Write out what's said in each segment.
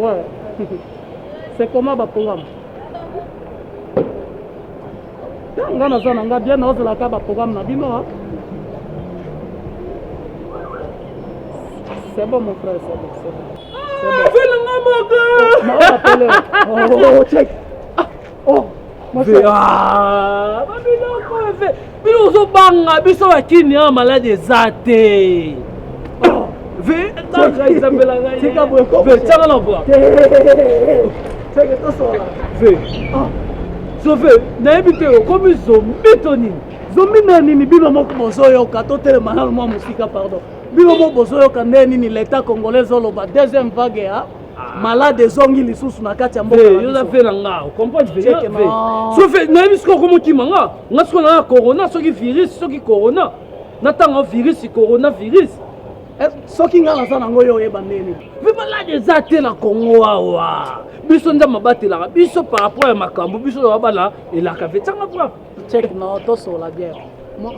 Ouais. C'est comment ba programme? Nga naza na nga bien naozelaka ba programme na bino. Hein? C'est bon mon frère, c'est bon, c'est bon. Ah, fais le moko. Oh, check. Ah, oh. Ah, babiloko efe bino ozobanga biso bakini awa maladi eza te tianga na voi sove nayebi te okomi zombi to nini zombi nde nini bino moko bozoyoka totelema nano mwa mosika pardon bino moko bozoyoka nde nini l'état congolais ezoloba deuxième vague ya ah. malade ezongi lisusu na kati ya mboka yo oza ve na nga ocomprendre sofe nayebi soki okomokima nga nga soki na corona soki virus soki corona natanga virus corona virus eh, soki nga naza nango yo oyeba ndenge mpe malade eza te na kongo awa biso nzambe abatelaka biso par rapport ya makambo biso toza bana elaka ve tianga frappe check no tosola bien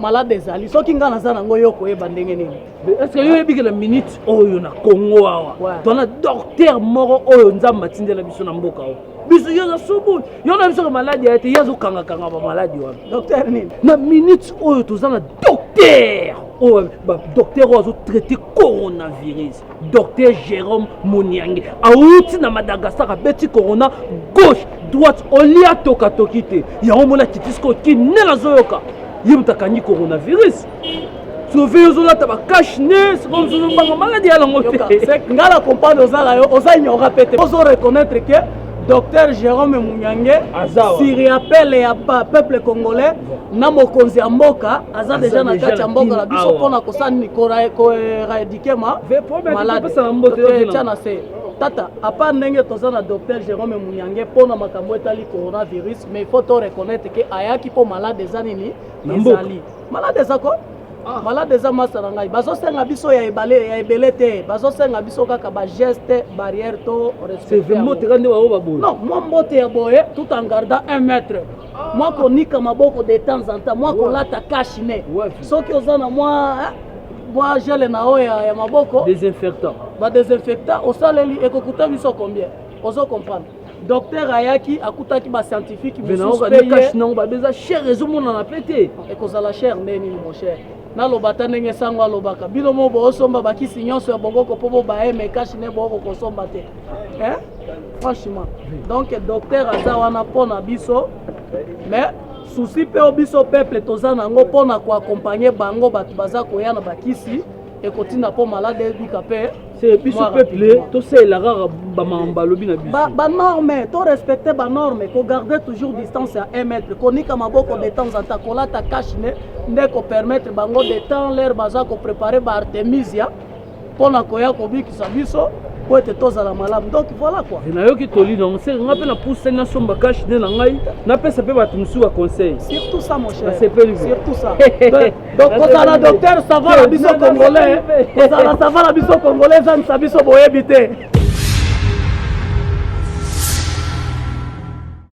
malade ezali soki nga naza nango yo koyeba ndenge nini est ce que yo oyebike na minute oyo na congo awa tona docteur moko oyo nzambe atindela biso na mboka oyo biso yo oza subu yo na biso ka maladi ya te ye azokangakanga bamaladi wana docteur nini na minute oyo toza na docteur oyo badocteur oyo azotraite coronavirus docteur jérôme moniange awuti na madagascar abeti corona gauche droite olia tokatoki te yango mona kiti sikoyo kine nazoyoka ye moto akangi coronavirus sauve yo ozolata bacache ne sikoyo mosusu ozobanga maladi ya yango te nga na comprendre oza na yo oza ignora mpe te ozo reconnaître que docteur Jérôme Munyange siriapele ya peuple congolais na mokonzi ya mboka aza deja na kati ya mboka na biso mpona kosala nini koeradike ma malade na se tata apart ndenge toza na docteur Jérôme Munyange mpona makambo etali coronavirus mais il faut to reconnaître ke ayaki mpo malade eza nini ezali malade eza ko ah. malade eza masa na ngai bazosenga biso ya ebale ya ebele te bazosenga biso kaka bageste barrière to respectmbote nde bango baboye non mwa mbote ya boye tout en gardant un mètre ah. mwa konika maboko de temps en temps mwa kolata cache ne soki oza na mwa mwa gele na oyo ya maboko désinfectant badesinfectant osaleli ekokuta biso combien ozo comprendre docteur ayaki akutaki ba scientifique mosusu pe ye nango babe eza cher ezomonana pe te ekozala cher nde nini mon cher naloba ata ndenge sango alobaka bino mo boosomba bakisi nyonso ya bokoko mpo bobaye me kashi nde booko kosomba te eh? franchement donc docteur aza wana mpo na biso mais souci mpe oyo biso peuple toza na yango mpo na koakompagne bango bato baza koya na bakisi ekotinda mpo malade ebika mpe se biso peuple tosalela kaka bamakambo balobi na biso banorme to respecte banorme kogarde toujours distance ya 1 mètre konika maboko de temps en temps kolata cache ne nde kopermettre bango de temps lere baza koprépare baartemisia mpo na koya kobikisa biso mpo ete tozala malamu donc voilà quoi nayoki toli donc seke nga mpe napusani nasomba cache nde na ngai napesa mpe bato mosusu ba conseil surtout ça mon cher nasepeli surtout ça donc kozala docteur savant na biso congolais kozala savant na biso congolais ezangisa biso boyebi te.